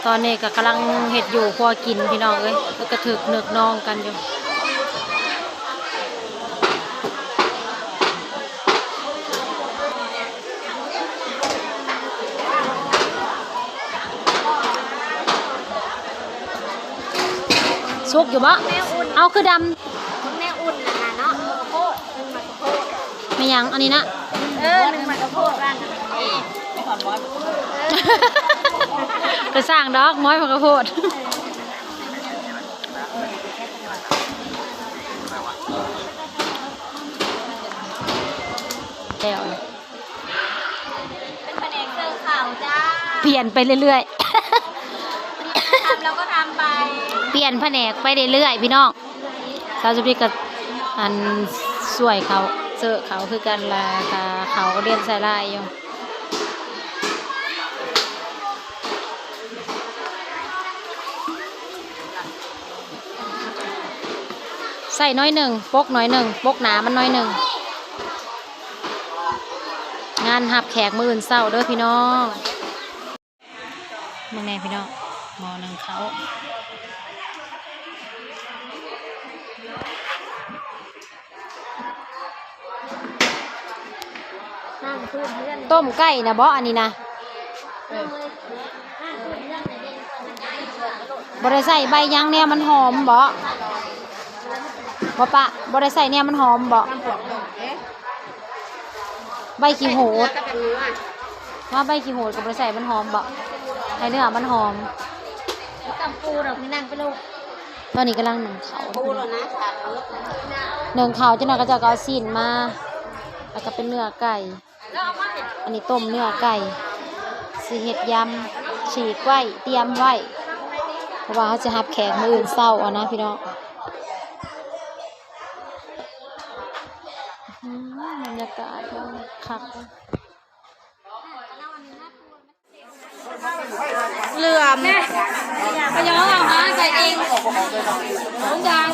ຕອນນີ້ກໍກຳລັງເຮັດຢູ່ຄົວກິນພີ່ນ້ອງເອີຍ ແລ້ວກໍຖືກນຶກນອງກັນຢູ່. ສຸກຢູ່ບໍ່? ເອົາ ຄືດຳ ແມ່ອຸ່ນນະເນາະ. ແມ່ຫຍັງອັນນີ້ນະ? ເອີ ໜຶ່ງໝາກກະໂພດວ່າ ໄປສ້າງດອກ ໝ້ອຍໝາກກະໂພດ. ແລ້ວ ເປັນພະແນກເສີບເຂົ້າຈ້າ ປ່ຽນໄປເລື້ອຍໆ ທຳແລ້ວກໍທຳໄປ ປ່ຽນພະແນກໄປເລື້ອຍໆ ພີ່ນ້ອງ. ສາວສຸພິດກໍ ອັນ ຊ່ວຍເຂົາເສີບເຂົ້າຄືກັນ ລະກະເຂົາກໍລຽນໃສ່ຫຼາຍຢູ່. ໃສ່ໜ້ອຍໜຶ່ງ ປົກໜ້ອຍໜຶ່ງ ປົກໜາມັນໜ້ອຍໜຶ່ງ. ງານຮັບແຂກມື້ອື່ນເຊົ້າເດີພີ່ນ້ອງ. ເບິ່ງແດ່ພີ່ນ້ອງ ໝໍ້ໜຶ້ງເຂົ້າ. ຕົ້ມໄກ່ນະບໍ ອັນນີ້ນະ? ເອີ ບໍ່ໄດ້ໃສ່ໃບຫຍັງແນວມັນຫອມບໍ? ບໍ່ປະ ບໍ່ໄດ້ໃສ່ແນວມັນຫອມບໍ? ໃບຂີ້ຫູດ ວ່າໃບຂີ້ຫູດກໍບໍ່ໄດ້ໃສ່ ມັນຫອມບໍ? ໃຫ້ເນື້ອມັນຫອມ. ຕຳປູດອກ ນີ້ນັ່ງໄປໂລດ. ຕອນນີ້ກຳລັງໜຶ້ງເຂົ້າ ໜຶ້ງເຂົ້າ ຈັກໜ່ອຍເຂົາເຈົ້າກໍເອົາຊີ້ນມາ ແລ້ວກໍເປັນເນື້ອໄກ່. ອັນນີ້ຕົ້ມເນື້ອໄກ່ ຊິເຮັດຢຳ ສີກໄວ້ ຕຽມໄວ້ ເພາະວ່າເຮົາຊິຮັບແຂກມື້ອື່ນເຊົ້າຫັ້ນນະພີ່ນ້ອງ. ອືມ ບັນຍາກາດຄັກ. ເຫຼືອມ ແມ່ ໄປຍ້ອນເອົາມາໃສ່ເອງ ທຸກຢ່າງ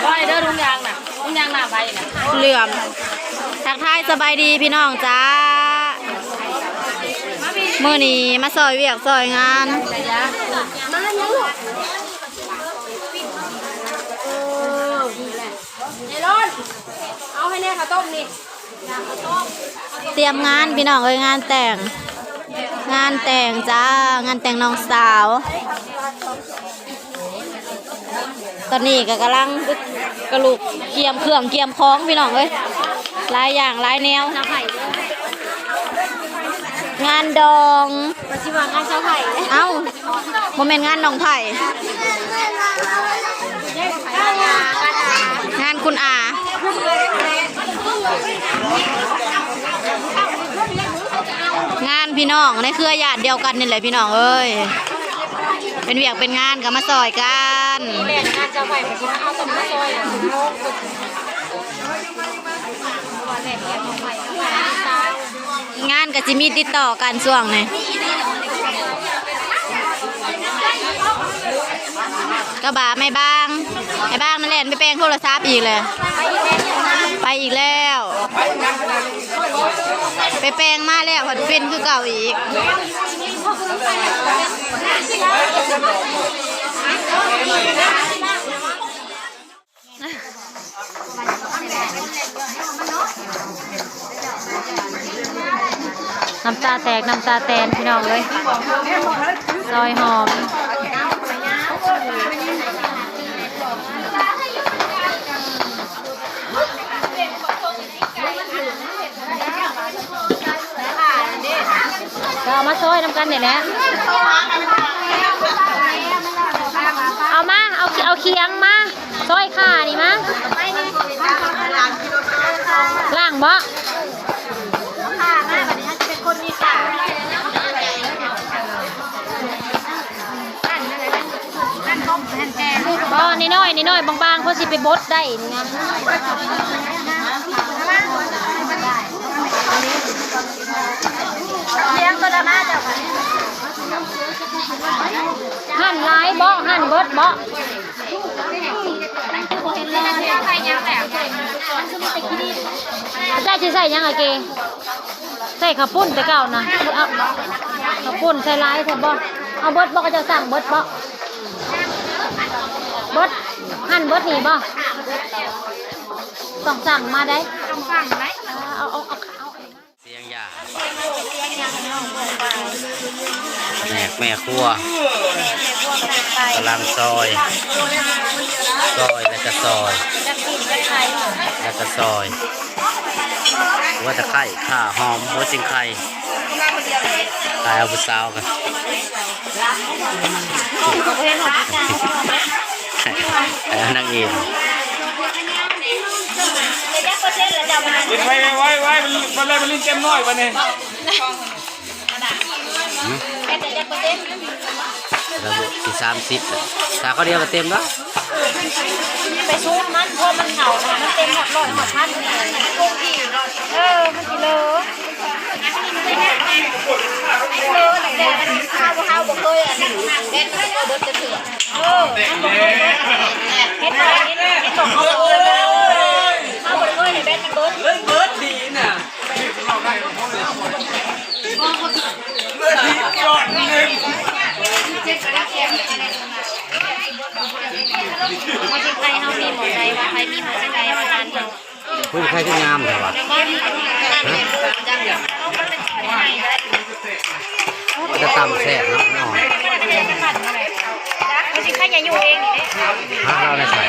ໄວ້ເດີ ທຸກຢ່າງນະ ທຸກຢ່າງໜ້າໄວ້ນະ. ເຫຼືອມ ທັກທາຍສະບາຍດີພີ່ນ້ອງຈ້າ ມື້ນີ້ມາຊ່ອຍວຽກຊ່ອຍງານ ມາຫຍັງລູກ? ເອີ ນີ້ແຫຼະ ຍາຍໂລນ ເອົາໃຫ້ແດ່ ເຂົ້າຕົ້ມນີ້ ຕຽມງານພີ່ນ້ອງເອີຍ ງານແຕ່ງ ງານແຕ່ງຈ້າ ງານແຕ່ງນ້ອງສາວ. ຕອນນີ້ກໍກຳລັງກະລຸກກຽມເຄື່ອງກຽມຂອງພີ່ນ້ອງເອີຍ ຫຼາຍຢ່າງຫຼາຍແນວ ງານດອງ ວ່າຊິວ່າງານຊາວໄພ ເອົ້າ ບໍ່ແມ່ນງານໜອງໄຜ່ ງານຄຸນອາ ງານພີ່ນ້ອງໃນເຄືອຍາດດຽວກັນນີ້ແຫຼະພີ່ນ້ອງເອີຍ ເປັນວຽກເປັນງານກໍມາຊ່ອຍກັນ. ງານກໍຊິມີຕິດຕໍ່ກັນຊ່ວງນີ້ ກະບະໄມ້ບາງ ໄອ້ບາງນັ້ນແລ່ນໄປແປງໂທລະສັບອີກແລ້ວ ໄປອີກແລ້ວ ໄປແປງມາແລ້ວພັດເປັນຄືເກົ່າອີກ. ນ້ຳຕາແຕກນ້ຳຕາແຕນພີ່ນ້ອງເອີຍ ຊອຍຫອມ. ກໍເອົາມາຊອຍນຳກັນນີ້ແຫຼະ ເອົາມາ ເອົາ ເອົາຄຽງມາ ຊອຍຂ່ານີ້ມາ ລ້າງບໍ່? ບໍ່ ນ້ອຍໆ ນ້ອຍໆ ບາງໆ ພໍຊິໄປບົດໄດ້ນີ້ນະ. ຫັ້ນຫຼາຍບໍ່? ຫັ້ນເບິດບໍ່? ເຈົ້ ຊິໃສ່ຫຍັງອາເກ? ໃສ່ເຂົ້າປຸ້ນແຕ່ເກົ່ານະ. ເອົາເຂົ້າປຸ້ນໃສ່ຫຼາຍແທ້ບໍ່? ເອົາເບິດບໍ່? ເຂົາເຈົ້າສັ່ງເບິດບໍ່? ເບິດ ຫັ້ນເບິດນີ້ບໍ່? ຕ້ອງສັ່ງມາໄດ໋. ຕ້ອງສັ່ງໄດ໋. ເອົາ ເອົາ ເອົາ ເອົາ ສຽງຢາ ແມ່ ແມ່ຄົວກຳລັງຊອຍ ຊອຍ ແລ້ວກໍຊອຍ ແລ້ວກໍຊອຍ ຫົວຕະໄຄ ຂ່າ ຫອມ ຫົວຊິງໄຄ ຂາຍເອົາຜູ້ສາວກັນ. ເອີ ນາງເອນ ໄວ ໄວ ໄວ ໄວ ມັນ ມັນເລີຍ ມັນຫຼິ້ນເຕັມໜ້ອຍບັດນີ້. ລະບຸທີ່ສາມສິບແລ້ວ ສາວເຂົາດຽວກໍເຕັມແລ້ວ. ໄປຊູມມັນ ເພາະມັນເຂົ້າ ມັນເຕັມຮອດຮ້ອຍຮອດພັນນີ້ ເອີ ມັນຊິເລີ. ເອີ ແຕ່ເຮົາ ເຮົາບໍ່ເຄີຍອັນນັ້ນ ແບດມັນເລີເບິດຈັກເທື່ອ. ເອີ ມັນບໍ່ເຄີຍເບິດ ເຮັດບໍ່ ເຮັດ ເຮັດບໍ່ເຂົ້າ ເຮົາບໍ່ເຄີຍໃຫ້ແບດມັນເບິດ ເລີເບິດດີນະ ເບິດດີຈອດໜຶ່ງ. ຫົວຊິງໄຄເຮົາມີໝໍໃດວະ? ໃຜມີຫົວຊິງໄຄມາທານເຮົາ. ເພິ່ນໃຄຄືງາມແທ້ວະ. ຮະ? ຈະຕຳແຊບເນາະ ເນາະ. ເຮົາຊິໄຄຫຍ້າຢູ່ເອງນີ້ເດ້. ຮະ? ເຮົາໄດ້ໃສ່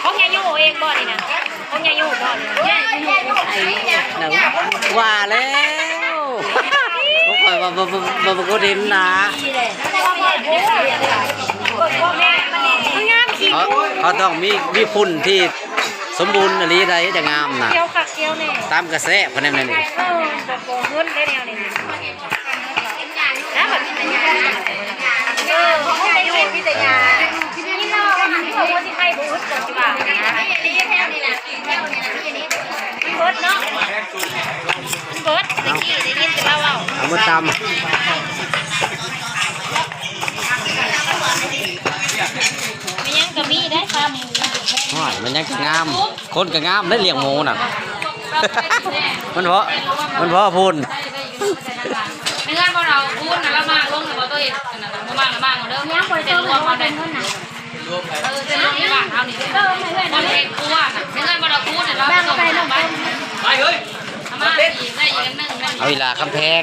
ຂອງຫຍ້າຢູ່ເອງບໍ່ນີ້ນະ? ຂອງຫຍ້າຢູ່ບໍ່ນີ້? ວ່າແລ້ວ ຂ້ອຍວ່າບໍ່ ບໍ່ ບໍ່ ບໍ່ເຫັນໜ້າ. ເຂົາ ເຂົາຕ້ອງມີ ມີຝຸ່ນທີ່ສົມບູນອີ່ຫຼີໃດ ຈັ່ງງາມນະ. ຂຽວຄັກຂຽວແນ່ ຕຳກະແຊບ ຄະແນນນີ້. ເອີ ບໍ່ ບໍ່ເຫັນໄດ້ແນວນີ້. ເອີ ຂອງໃຜຢູ່ ມີແຕ່ຫຍ້າ ມີເນາະ ເຂົາຊິໃຫ້ບໍ່ອຶດ ເຈົ້າຊິວ່ານະ. ເບິດເນາະ ເບິດ ຕະກີ້ໄດ້ຍິນແຕ່ລາວເວົ້າ ເອົາມາຕຳ. ມັນຫຍັງກໍມີໄດ້ ຄາໝູ. ໂອ້ຍ ມັນຫຍັງກໍງາມ ຄົນກໍງາມໄດ້ລ້ຽງໝູນະ. ມັນເພາະ ມັນເພາະພຸ້ນ ເຮືອນບໍ່ເອົາພຸ້ນນະ ລະມາລົງນະ ບໍ່ໂຕເຮັດອັນນັ້ນນະ ບໍ່ມາລະມາເອົາເດີ ເປັນລວມເອົາໄດ້. ເອີ ເປັນລວມໃນບ້ານເຮົານີ້ ເອີ ແມ່ນ ເຮັດຄົວນະ ເຮືອນບໍ່ເອົາພຸ້ນນະ ລະມາລົງໄປ ໄປເອີຍ ເອົາມາອີກ ໄດ້ອີກອັນໜຶ່ງ ເອົາອີ່ຫຼ້າຄຳແພງ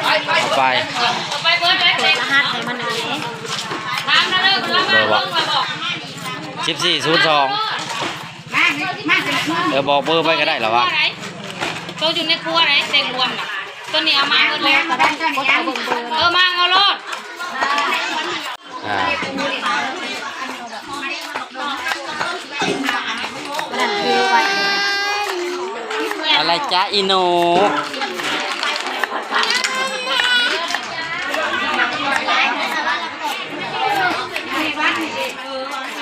ເອົາໄປ ເອົາໄປເບິດເລີຍ ເປີດລະຫັດໃຫ້ມັນເອົາເດ້ ຖາມນະເດີ ລະມາລົງໄປບອກ ສິບສີ່ ສູນສອງ. ເອີ ບອກເບີໄປກໍໄດ້ລະວະ ໂຕຢູ່ໃນຄົວໃດ ແຕ່ງລວມນະ ໂຕນີ້ເອົາມາເບິດເລີຍ ເອີ ມາເອົາໂລດ. ອ່າ ນັ້ນຄືໄວ້ ອະໄລຈະອີ່ໜູ?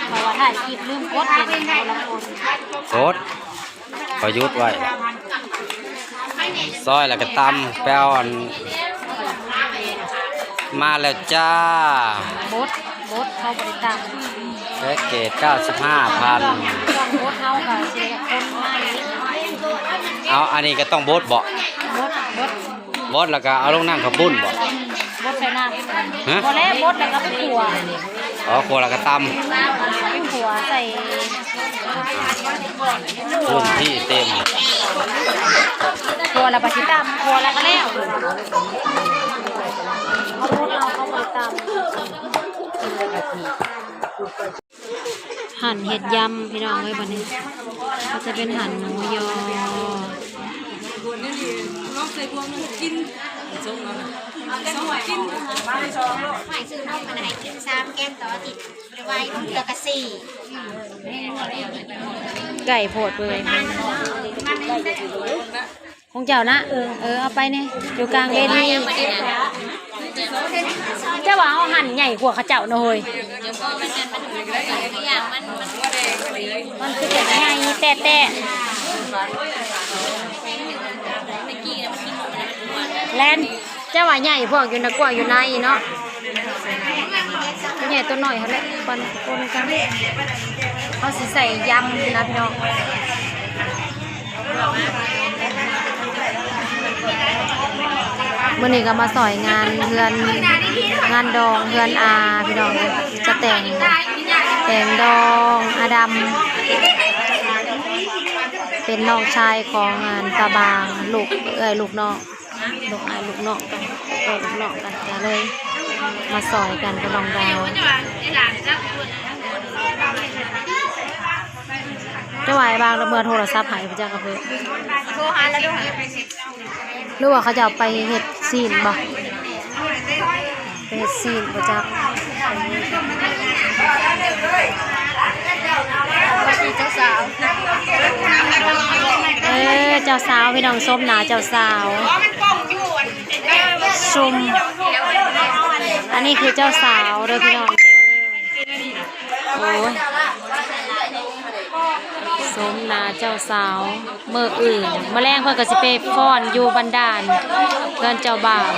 ເພາະວ່າຖ່າຍຄລິບລືມກົດເດ້ ຄົນລະຄົນ ກົດ ຂ້ອຍຢຸດໄວ້ ຊອຍແລ້ວກໍຕຳ ໄປເອົາອັນ ມາແລ້ວຈ້າ ບົດ ບົດ ເຂົາບໍ່ໄດ້ຕຳ ແພັກເກດເກົ້າສິບຫ້າພັນ ຕ້ອງບົດ ເຮົາກໍຊິໄດ້ຄົນມາອີກ ເອົາ ອັນນີ້ກໍຕ້ອງບົດເບາະ ບົດ ບົດ ບົດແລ້ວກໍເອົາລົງນ້ຳເຂົ້າປຸ້ນເບາະ ອືມ ບົດໃສ່ນ້ຳ ຮະ ບໍ່ແລ້ວ ບົດແລ້ວກໍໄປຂົ້ວ ອໍ ຂົ້ວແລ້ວກໍຕຳ ໄປຂົ້ວໃສ່ ພື້ນທີ່ເຕັມ ຂົ້ວແລ້ວກໍຊິຕຳ ຂົ້ວແລ້ວກໍແລ້ວ ເອົາລົງເອົາ ເອົາໄປຕຳ. ຫັ້ນເຮັດຢຳພີ່ນ້ອງເອີຍ ບັດນີ້ກໍຈະເປັນຫັ້ນໝູຢໍ ໃຫ້ຊື້ນົມມາໃຫ້ກິນສາມແກງຕໍ່ອາທິດ ບໍ່ໄຫວ ບາງເທື່ອກໍສີ່ ໃກ້ໂພດເວີຍ. ຂອງເຈົ້ານະ ເອີ ເອົາໄປແດ່ ຢູ່ກາງເວທີ ເຈົ້າວ່າເຮົາຫັ່ນໃຫຍ່ກວ່າເຂົາເຈົ້າເນາະເຮີ້ຍ ມັນຄືຈະໃຫຍ່ແຕ່ໆ ແລ່ນ ເຈົ້າວ່າໃຫຍ່ພວກຢູ່ໃນ ກວ້າງຢູ່ໃນເນາະ. ໃຫຍ່ຕົວນ້ອຍຫັ້ນແຫຼະ ປັນປົນກັນ ເຮົາຊິໃສ່ຢຳນະພີ່ນ້ອງ. ມື້ນີ້ກໍມາຊ່ອຍງານເຮືອນ ງານດອງເຮືອນອາພີ່ນ້ອງເອີຍ ຈະແຕ່ງ ແຕ່ງດອງອາດຳ ເປັນນ້ອງຊາຍຂອງອັນຕາບາງ ລູກເອື້ອຍລູກນ້ອງ ລູກອ້າຍລູກນ້ອງກັນ ເອື້ອຍລູກນ້ອງກັນ ກໍເລີຍມາຊ່ອຍກັນກັບນ້ອງດາວ. ເຈົ້າວ່າອ້າຍບາງລະເມືອໂທລະສັບໃຫ້ ບໍ່ຈັກກັບເພິ່ນ ໂທຫາລະດູ ຫຼືວ່າເຂົາເຈົ້າໄປເຮັດຊີນບໍ່ ໄປເຮັດຊີນບໍ່ຈັກ. ເຈົ້າສາວ ເອີ ເຈົ້າສາວພີ່ນ້ອງ ຊົມໜ້າເຈົ້າສາວ ຊົມ ອັນນີ້ຄືເຈົ້າສາວເດີພີ່ນ້ອງ. ໂອ້ຍ ສົມໜ້າເຈົ້າສາວ. ມື້ອື່ນ ມື້ແລງເພິ່ນກໍຊິໄປຟ້ອນຢູ່ບັນດານເຮືອນເຈົ້າບ່າວ.